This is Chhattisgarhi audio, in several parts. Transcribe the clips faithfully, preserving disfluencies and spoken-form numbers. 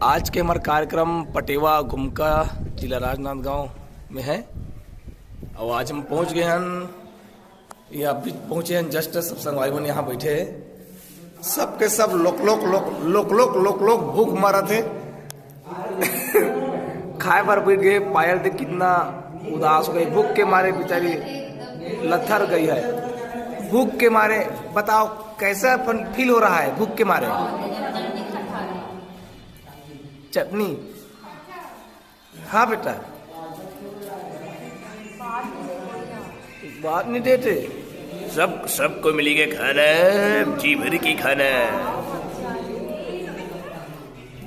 आज के हमार कार्यक्रम पटेवा गुमका, जिला राजनांदगांव में है। और आज हम पहुंच गए हैं, ये अभी पहुंचे हैं, जस्ट सब संगवारी मन यहाँ बैठे हैं। सबके सब लोक लोक लोक लोक लोक लोक लोक भूख मारा थे। खाए बर बैठ गए। पायल देख कितना उदास हो गई, भूख के मारे बेचारी लथर गई है। भूख के मारे बताओ कैसा फील हो रहा है भूख के मारे? चटनी। हाँ बेटा, बात नहीं देते। सब सबको मिली के खाना है, जी भर की खाना है।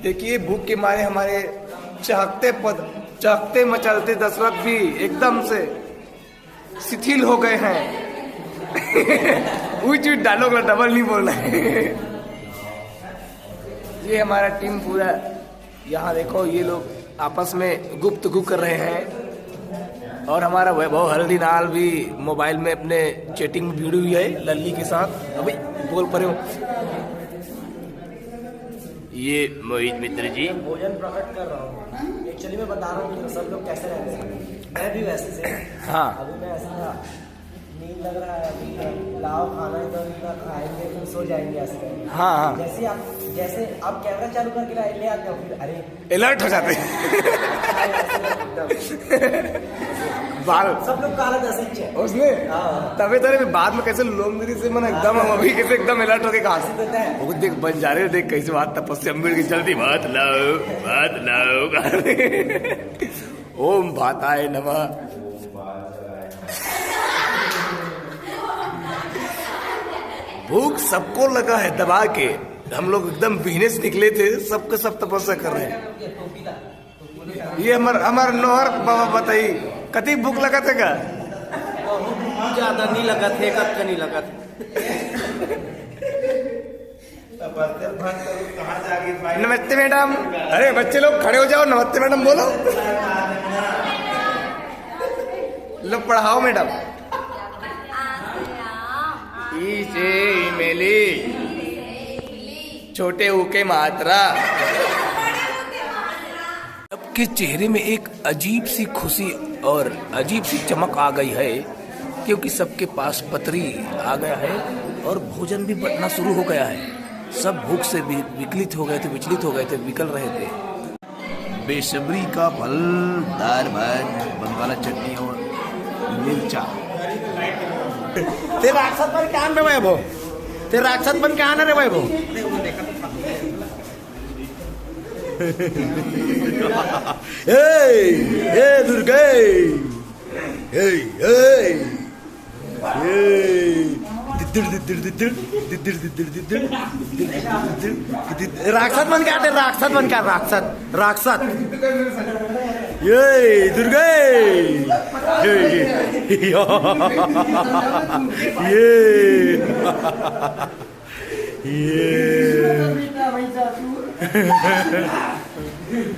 देखिए भूख के मारे हमारे चहकते पद चहकते मचलते दशरथ भी एकदम से शिथिल हो गए हैं। उई चीज डायलॉग ला डबल नहीं बोलना है। ये हमारा टीम पूरा, यहाँ देखो ये लोग आपस में गुप्त गु कर रहे हैं। और हमारा वैभव हल्दीलाल भी मोबाइल में अपने चैटिंग में भिड़ी हुई है लल्ली के साथ। अभी बोल पड़े हो। ये मोहित मित्र जी। भोजन प्रकट कर रहा हूँ। एक्चुअली मैं बता रहा हूँ कि सब लोग कैसे रहते हैं, मैं भी वैसे से। हाँ। अभी मैं ऐसा था, नींद लग रहा है अभी, लाओ खाना इधर इतना खाएंगे, फिर सो जाएंगे ऐसे करके। हाँ, हाँ। जैसे आप जैसे आप कैमरा चालू करके ला- ले आते हो, फिर अरे अलर्ट हो जाते हैं। बाल। सब लोग काला दस इंच है। उसने हाँ। तभी तो अभी बाद में कैसे लोग मेरी से मन एकदम, हम अभी कैसे एकदम अलर्ट होके कहा से। वो देख बंजारे, देख कैसे बात तपस्या मिल गई, जल्दी भात लाओ, भात लाओ। ओम भाताय नमः। भूख सबको लगा है दबा के। हम लोग एकदम बिहने से निकले थे, सबके सब तपस्या कर रहे हैं। ये हमार हमार नोहर बाबा बताई, कति भूख लगा थे का? बहुत ज्यादा नहीं लगा थे, कब का नहीं लगा थे। नमस्ते मैडम। अरे बच्चे लोग खड़े हो जाओ, नमस्ते मैडम बोलो। लो पढ़ाओ मैडम। ई से इमली, छोटे ऊ के मात्रा। सबके चेहरे में एक अजीब सी खुशी और अजीब सी चमक आ गई है, क्योंकि सबके पास पतरी आ गया है और भोजन भी बंटना शुरू हो गया है। सब भूख से वि-, विकलित हो गए थे, विचलित हो गए थे, विकल रहे थे। बेसब्री का फल, दाल भात, बंगाला चटनी और मिर्चा। ते राक्षस बन के आन रे वैभव, ते राक्षस बन के आन रे वैभव। ए, ए दुर्गे, ए, ए, ए। दिद्दिड़, दिद्दिड़, दिद्दिड़, दिद्दिड़, दिद्दिड़, दिद्दिड़, दिद्दिड़, दिद्दिड़, दिद्दिड़। राक्षस बन के आते, राक्षस बन के, राक्षस, राक्षस। ये दुर्गे। ये, ये। ये। ये।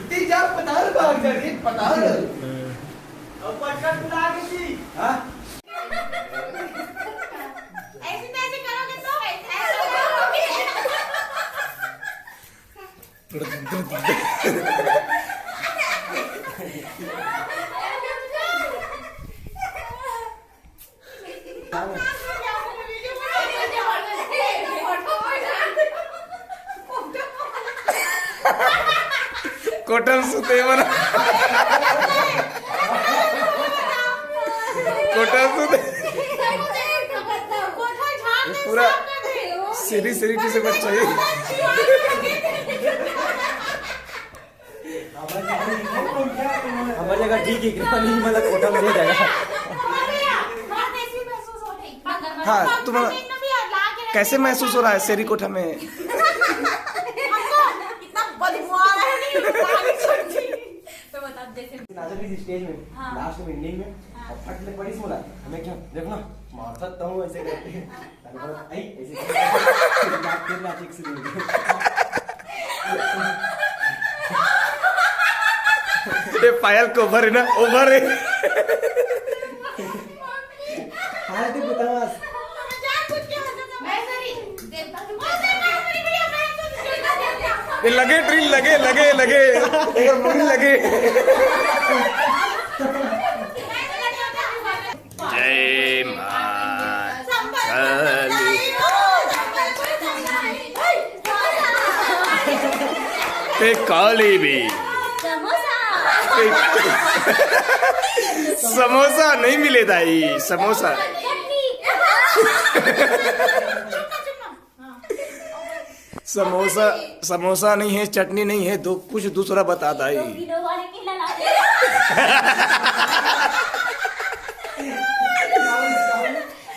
तीन चार पताल भाग जा, एक पताल। हाँ? ऐसे तैसे करोगे तो ऐसे करोगे। कोठा में सुते बना। कोठा में सुते। पूरा सीढ़ी सीढ़ी से बच्चा ही। हमारे जगह ठीक है, कृपा नहीं, मतलब कोठा में नहीं जाएगा। हाँ, तुम्हारा कैसे महसूस हो रहा है शेरी कोठा में? हमको इतना बदबू आ रहा है, नहीं, तो बता, जैसे नाचत रही स्टेज में, हाँ। लास्ट में, एंडिंग में, हाँ। और फट ले पड़ी बोला, हमें क्या, देखो ना, मार सकता हूँ ऐसे करके। ए, पायल को ओवर है ना, ओवर है। ए, लगे ड्रिल, लगे, लगे, लगे। एकर मुड़ी लगे। जय माँ काली। ते काली भी। समोसा। ते समोसा नहीं मिले दाई, समोसा। समोसा, समोसा नहीं है, चटनी नहीं है, दो कुछ दूसरा बता दाई।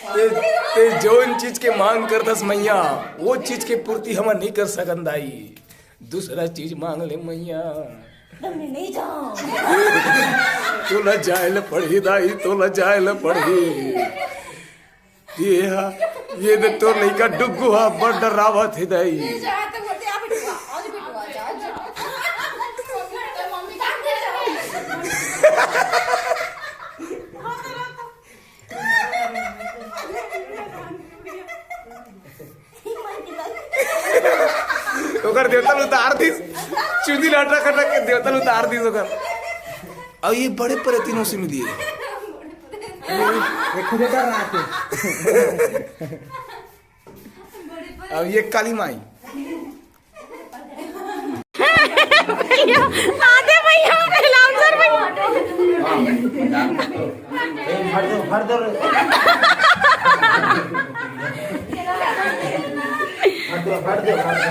ते, ते जोन चीज के मांग करथस मैया, वो चीज के पूर्ति हमन नहीं कर सकन दाई। दूसरा चीज मांग ले मैया। तोला जाए ल पड़ही दाई, तोला जाए ल पड़ही। ये हा, ये दे तोर लइका डुग्गू हा, बड़ डरावत हे दाई। ओकर देवता ल उतार दिस, चुंदी ल हटा खटा के देवता ल उतार दिस ओकर। अउ ये बड़े परे तीनों से मिलिए। एक खुदे कर रहा है। अब ये काली माई। भैया, आधे भैया, लाउंसर भैया। भर दो, भर दो। भर दो, भर दो, भर दो।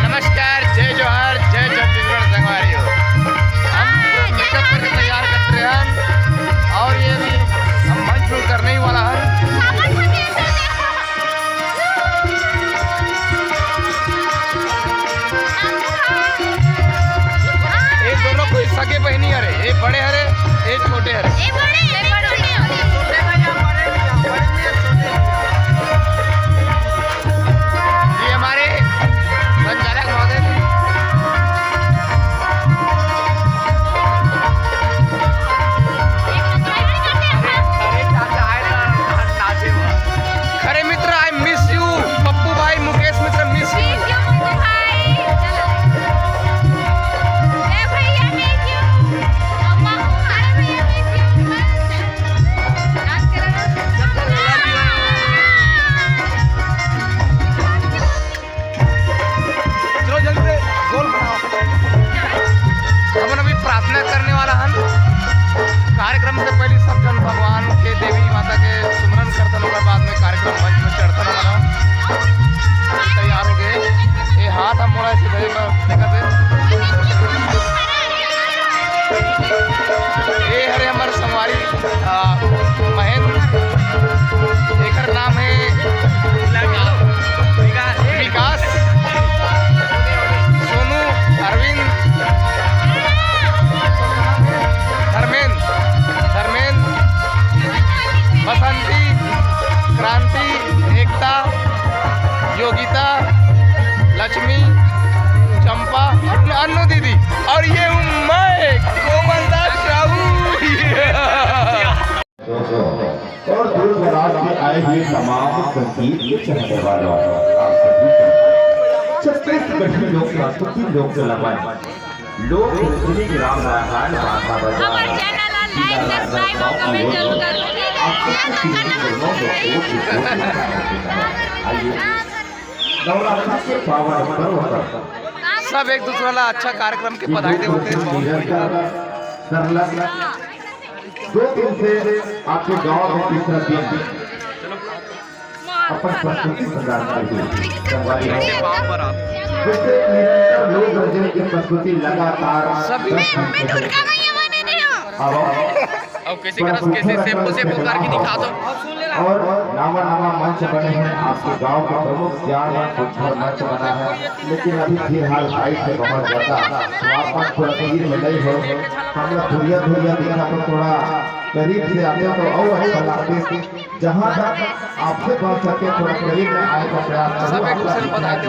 नमस्कार, जय जोहार, जय छत्तीसगढ़ संगवारी हो। हम मेकअप करके तैयार करते हैं और ये भी हम मंच में उतरने ही वाला है। ये दोनों कोई सगे बहनी हरे, ये बड़े हरे, ये छोटे हरे। ये बड़े, ये बड़े। ये हमारे संचालक महोदय। अरे चाचा आए ना, नाचे हुआ। अरे मित्र, I miss you, पप्पू भाई, मुकेश मित्र, miss you। Miss you, Pappu भाई। चलो। ए भैया, miss you। अम्मा, अरे भैया, miss you। नाच करो ना। चलो जल्दी से गोल बनाओ। हमन अभी प्रार्थना करने वाला हन। कार्यक्रम से पहले सब जन भगवान के, देवी माता के सुमरन करथन, ओकर बाद में कार्यक्रम मंच में चढ़थन हमन। तैयार हो गए। ये हाथ हम मोड़ा से धरे बर देखत हे। ये हरे हमर संगवारी, आ, महेंद्र, एकर नाम है विकास, सोनू, अरविंद, धर्मेंद्र, धर्मेंद्र, बसंती, क्रांति, एकता, योगिता, लक्ष्मी, चंपा, अन्नू दीदी, और ये हूँ मैं, कोमल दास साहू। दोस्तों, और दूर दराज से आए हुए तमाम संगीत के चाहने वालों, आप सभी को छत्तीसगढ़ी लोक संस्कृति लोक कला मंच, लोक संस्कृति ग्राम रामायण बांधा बाजार, हमारे channel ला like, subscribe और comment जरूर कर दीजिए। आप सबको तीन चरणों में कोटि कोटि प्रणाम। आइए, नवरात्रि के पावन पर्व पर सब एक दूसरा ला अच्छा कार्यक्रम के बधाई देवत हे। निरंतर करलक। दो दिन से आपके गांव में तीसरा दिन अपन प्रस्तुति प्रदान कर दी। संगवारी हो, जिससे निरंतर लोक रंजन की प्रस्तुति लगातार सभी दस दिन से अब कैसे करस, कैसे सेम्पू सेम्पू करके दिखा दो। और नवा नवा मंच बने हैं, आपके गांव के प्रमुख ज्ञान मंच, उद्धार मंच बना है, लेकिन अभी फिलहाल हाइट है बहुत ज्यादा, तो आप मन थोड़ा भीड़ में नहीं हो, हम लोग धुरिया धुरिया दिखा तो थोड़ा करीब से आते तो और अच्छा लगते। जहाँ तक आपसे बन सके थोड़ा करीब में आए का प्रयास करो। सब एक दूसरे को बता दो।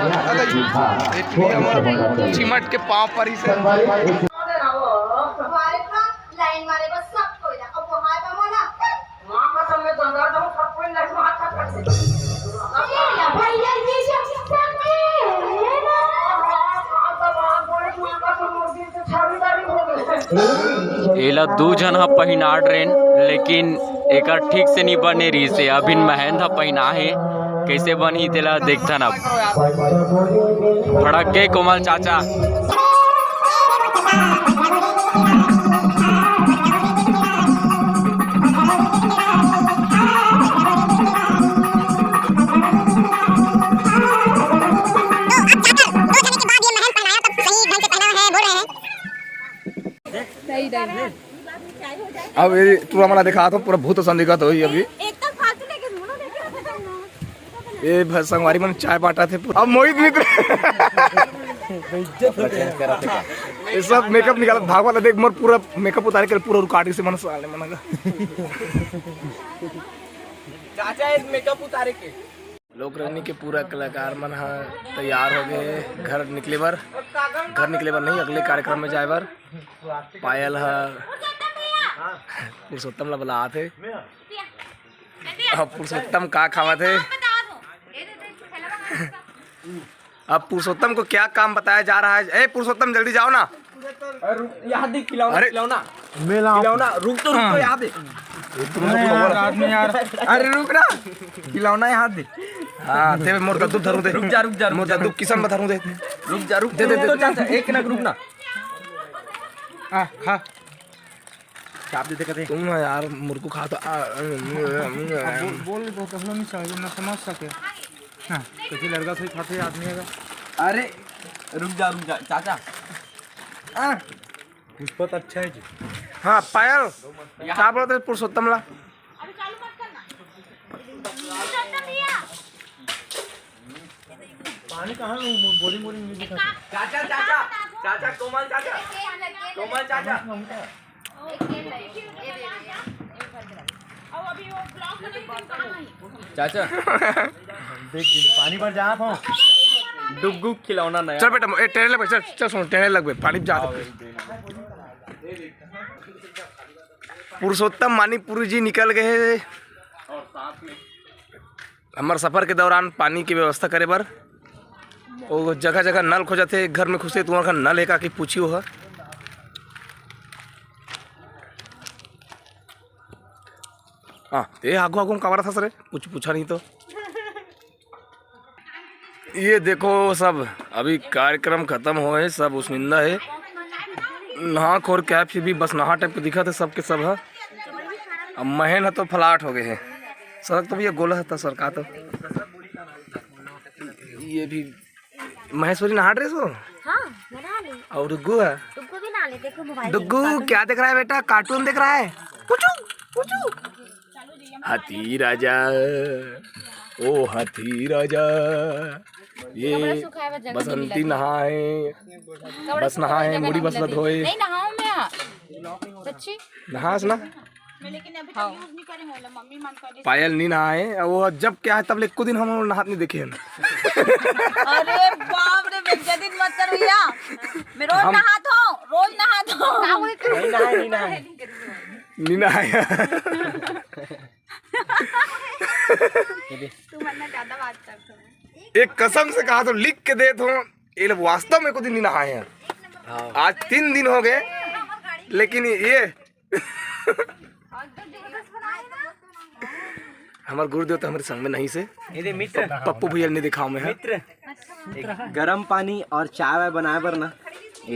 हाँ, वो ऐसा होना चाहिए। चिमट के पाँव पर ही से। संगवारी, लाइन मारे बस सब कोई ना, अब वो हाय बा मोला। एला दू झन ह पहिना डरेन, लेकिन एकर ठीक से नी बने रहिस हे। अभिन महेंद्र ह पहिना हे, कइसे बनही तेला देखथन अब। फड़क के कोमल चाचा। अब ये टूरा मन ला दिखात हों, पूरा भूत असन दिखत होही अभी। एक तक फालतू लेके घूमो, लेके ये भ-, संगवारी मन चाय बांटत हे पूरा। अब मोहित मित्र। ये सब मेकअप निकालत, भागवत ला देख, मोर पूरा मेकअप उतार के पूरा रुकाटी से मन साले मन का। चाचा, एक मेकअप उतारे के। लोक रंगनी के पूरा कलाकार मन ह तैयार हो गए हे घर निकले बर। घर निकले बर नहीं, अगले कार्यक्रम में जाए बर। पायल ह पुरुषोत्तम ला बलात हे। अब पुरुषोत्तम का खावत हे? अब पुरुषोत्तम को क्या काम बताया जा रहा है? ए पुरुषोत्तम, जल्दी जाओ ना। अरे रुक, यहाँ देख, खिलौना, अरे। खिलौना। मेला। खिलौना, रुक तो, रुक तो, हाँ। यहाँ देख। ये तुम लोग नहीं यार, खबर आदमी यार। अरे रुक ना, खिलौना यहाँ देख। हाँ, ते मोर दद्दू धरू दे। रुक जा, रुक जा, रुक मोर जा। दद्दू किशन में धरू दे। रुक जा, रुक दे, दे, रुक दे। तो चाचा, एक मिनट रुक ना। हाँ, हाँ। चाप दे दे कते। तुम ना यार, मुर्गू खा तो, आ, आ, आ, आ, आ। अब बोल, बोल, बोल, तो हम नहीं समझ, ना समझ सके। हाँ, कैसे लड़का से खाते आदमी है। अरे, रुक जा, रुक जा, चाचा। हाँ। पुष्पा तो अच्छा है जी। हाँ, पायल, का बोलते हैं पुरुषोत्तम ला? पानी कहाँ है? वो बोरिंग, बोरिंग नहीं दिखा। चाचा, चाचा, चाचा, कोमल चाचा, कोमल चाचा। चाचा। देख, पानी भर जात हो। डुग्गू खिलौना नया। चल बेटा, ए, टेढ़े लग बे, चल, चल सुन, टेढ़े लग बे, पानी जा। पुरुषोत्तम मानीपुरी जी निकल गए हे। हमर सफर के दौरान पानी के व्यवस्था करे बर वो जगह जगह नल खोजत हे। एक घर में घुसे तो वहाँ का नल हे का कि पूछी वो ह। हाँ, ते आगू आगू में काबर था सर, कुछ पूछा नहीं तो। ये देखो सब, अभी कार्यक्रम खत्म होए, सब उसमिंदा हे, नहा खोर के आए, फिर भी बस नहा टाइप के दिखत हे सबके सब ह। अब महन ह तो फ्लैट हो गए हे, सड़क तो भैया गोला हे तो सर का तो। ये भी महेश्वरी नहा ड्रेस हो। हाँ, मैं नहा ली। और डुग्गू है। डुग्गू भी नहा ले, देखो मोबाइल डुग्गू देखो, क्या देख रहा है बेटा? कार्टून देख रहा है। पूछू, पूछू। हाथी राजा, ओ हाथी राजा, ये कपड़ा सुखाए बर जगह नहीं बसंती मिलत। नहाए, कपड़ा बस सुखाए नहाए, बर जगह मुड़ी नहीं बस मिलत। धोए। नहीं नहाऊं मैं, हाँ। सच्ची? नहास ना। मैं लेकिन अभी तक हाँ। यूज़ नहीं करे हूँ, मम्मी मन करे। पायल नहीं नहाए, वो जब क्या है तब ले एको दिन हम नहात नहीं देखे हैं। अरे बाप रे, बेइज्जती मत कर भैया। मैं रोज हम नहात हूँ, रोज नहात हूँ। नहीं नहाए, नहीं नहाए। नीना आया। तू मन ना ज्यादा बात कर तू। एक कसम से कहा तो लिख के दे तो, ये लोग वास्तव में कुछ दिन नहीं नहाए हैं। हाँ। आज तीन दिन हो गए, लेकिन ये हमारे गुरुदेव तो हमारे संग में नहीं से। ये दे मित्र। पप्पू भैया ने दिखाओ में है। मित्र। एक गरम पानी और चाय वाय बनाए बर ना।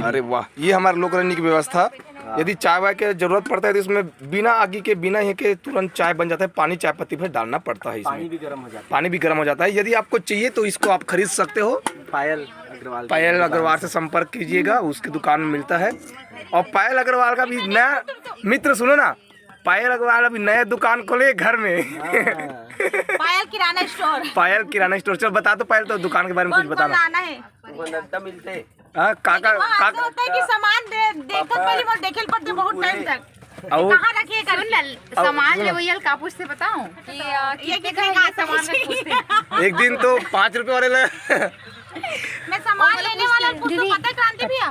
अरे वाह, ये हमारे लोक रहने की व्यवस्था। हाँ। यदि चाय वाय के जरूरत पड़ता है तो इसमें बिना आगी के, बिना ये के तुरंत चाय बन जाता है। पानी चाय पत्ती पर डालना पड़ता है इसमें। पानी भी गर्म हो जाता है। पानी भी गर्म हो जाता है। यदि आपको चाहिए तो इसको आप खरीद सकते हो। पायल अग्रवाल। पायल अग्रवाल से संपर्क कीजिएगा, उसकी दुकान में मिलता है। और पायल अग्रवाल का भी नया मित्र, सुनो ना, पायल अग्रवाल अभी नया दुकान खोले घर में। हाँ। पायल किराना स्टोर। पायल किराना स्टोर। चल बता तो पायल, तो दुकान के बारे में कुछ कौन बता कौन ना। लाना है? वो नत्ता मिलते। हाँ, काका, लेकिन वो काका। ऐसा होता है कि सामान दे, देखत पापा, पहले वो देखे पड़ते बहुत टाइम कुरकुरे। तक। और कहाँ रखिए करके? सुन ना, और सामान सुन ना। लेवइया ल का पूछते बताओ कि, आ, ये कितने का है ये सामान रख पूछते। एक दिन तो पाँच रुपए वाले ले। मैं सामान लेने वाला पूछते, दीदी। पता है क्रांति भैया?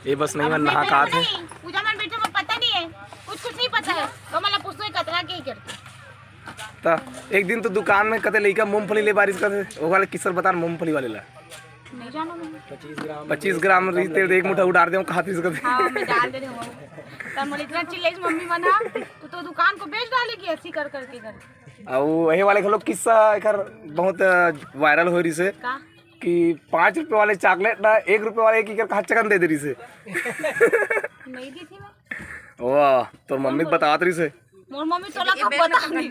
ये बस नहीं अब मन मैं नहा कहा थे। नहीं, पूजा मन बैठे में पता नहीं है, कुछ कुछ नहीं पता है, तो मतलब पूछते कतरा के ही करते। त एक दिन तो दुकान में कते लइका मूंगफली ले बारिस कते, वो वाले किस्सा बता, मूंगफली वाले ला। नहीं जाना मैं। पच्चीस ग्राम रहिस ते एक मुठा उडार दे, कहा थी कते। हाँ, मैं डाल दे रही हूँ। तब बोले, "इतना चिल्लाइस मम्मी मना, तू तो दुकान को बेच डालेगी ऐसी कर करके घर।" अउ वही वाले घलो किस्सा एकर बहुत वायरल हो रहिस हे का? कि पाँच रुपये वाले चॉकलेट ना एक रुपये वाले एक एकर कहा चकन दे दे रहिस हे। नहीं दी थी मैं। वाह, तोर मम्मी के बतात रहिस हे। मोर मम्मी तोला कब बता दी?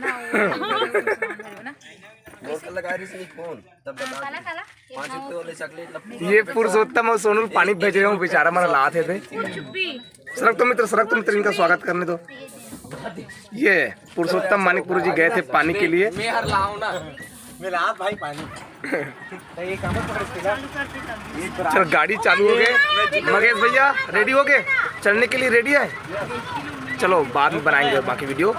दोस्त लगा रही थी फोन, तब बता दी। पाँच रुपये वाले चॉकलेट ला ये पुरुषोत्तम अउ सोनू पानी भेज रहे हो, बेचारा मन लात हे ते। चुप्पी। सरक तो मित्र, सरक तो मित्र, इनका स्वागत करने दो। ये पुरुषोत्तम मानिकपुर जी गए थे पानी के लिए। मैं हर लाऊं ना। मिलात भाई पानी। तो ये कहाँ पर पकड़ के चल, गाड़ी चालू हो गए। मगेश भैया रेडी हो गए, चलने के लिए रेडी है। चलो, बाद में बनाएंगे बाकी वीडियो।